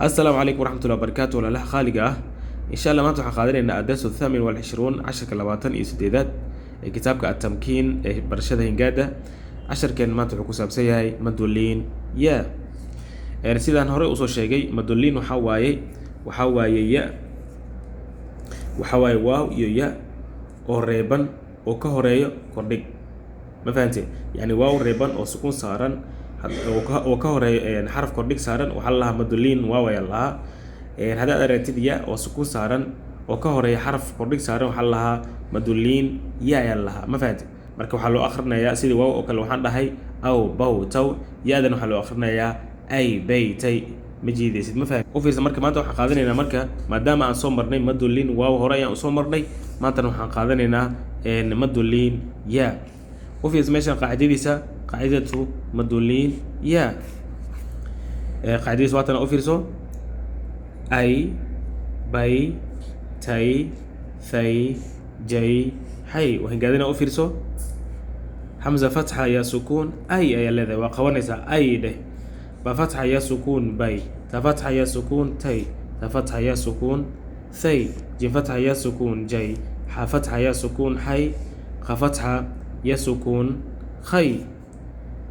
Asalaamu calaykum waraxmatullahi wabarakaatu. Walaalaha khaaliga ah, insha Allah maanta waxaan qaadanaynaa الدرس الثامن والعشرون, casharka 28aad ee kitaabka Atamkiin ee barashada hingaada. Casharkeen maanta wuxuu ku saabsan yahay maduliin ya. Sidaan horey usoo sheegay, maduliin waxaa waaye ya, waxaa waaye waaw iyo ya oo reeban oo ka horeeyo kordhig. Ma fahante? Yani waaw reeban oo sukuun saaran oo ka horeeyo xaraf kordhig saaran waxaa la lahaa maduliin waaw ayaa la lahaa. Haddaad aragtid ya oo sukuun saaran oo ka horeeya xaraf kordhig saaran, waxaa la lahaa maduliin ya ayaa la lahaa. Ma fahante? Marka waxaa loo akhrinayaa sidii waaw oo kale. Waxaan dhahay aw, baw, taw. Ya-dan waxaa loo akhrinayaa ay, bay, tay. Ma jiidaysid? Ma faham? U fiirsa. Marka maanta waxaan qaadanaynaa, marka maadaama aan soo marnay maduliin waaw, hore ayaan usoo marnay, maantana waxaan qaadanaynaa maduliin ya. U fiirsa meeshan qaacidadiisa, قاعدة مد اللين ياء. Qaacidadiisa waatana, u fiirso: ay, bay, tay, thay, jay, xay. Waxaan gaadina, u fiirso: hamza fatxa ya sukuun, ay ayaa leedahay, waa qabanaysaa, ay dheh. Ba fatxa ya sukuun, bay. Ta fatxa ya sukuun, tay. Ta fatxa ya sukuun, thay. Jim fatxa ya sukuun, jay. Xa fatxa ya sukuun, xay. Kha fatxa ya sukuun, khay.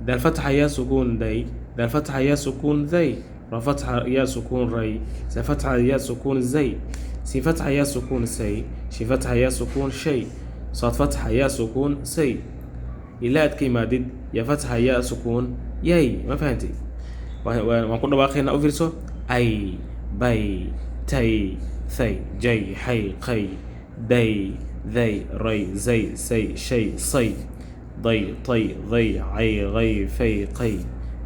Dal fatxa ya sukuun, day. Dal fatxa ya sukuun, thay. Ra fatxa ya sukuun, ray. Sa fatxa ya sukuun, zay. Sin fatxa ya sukuun, say. Shin fatxa ya sukuun, shay. Sad fatxa ya sukuun, say. Ilaa aad ka imaadid ya fatxa ya sukuun, yay. Ma fahantay? Waan ku dhawaaqaynaa, u fiirso: ay, bay, tay, thay, jay, xay, qay, day, thay, ray, zay, say, shay, say, day, tay, day, cay, ghay, fay, qay,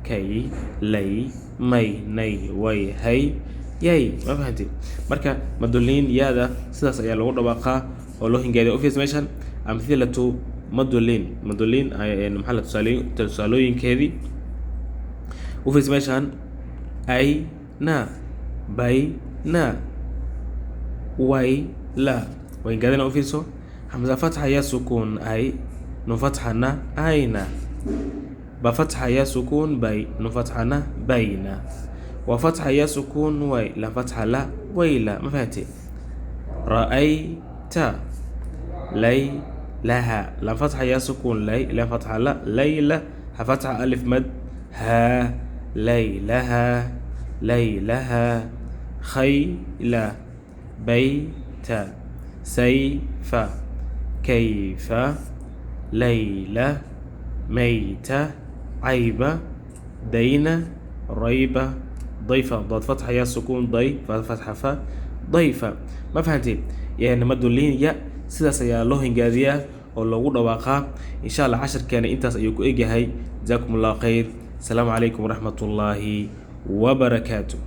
kay, lay, may, nay, way, hay, yay. Ma fahanti? Marka maduliin yaada sidaas ayaa lagu dhawaaqaa oo loo hingaadiya. U fiirsa meeshan أمثلة مد اللين. Maduliin maxaa la tusaalooyinkeedii. U fiirsa meeshan: ay na, bay na, way la. Way hingaadina, u fiirso: hamza fatxa ya sukuun, ay. Nun fatxa na, ayna. Ba fatxa ya sukuun, bay. Nun fatxa na, bayna. Wa fatxa ya sukuun, way. La fatxa la, wayla. Ma fahanti? Ra'ayta, lay laha. La fatxa ya sukuun, lay. La fatxa la, layla. Ha fatxa alif mad, ha, laylaha, laylaha. Khayla, bayta, sayfa, kayfa, layla, mayta, cayba, dayna, rayba, ضيفة. ضاد فتحة يا سكون، ضي. فتحة fa، ضيفة. Ma fahanteen? Yani maduliin ya sidaas ayaa loo hingaadiyaa oo loogu dhawaaqaa. Insha Allah casharkeena intaas ayuu ku egyahay. جزاكم الله خير. Asalaamu calaykum waraxmat ullaahi wabarakaatu.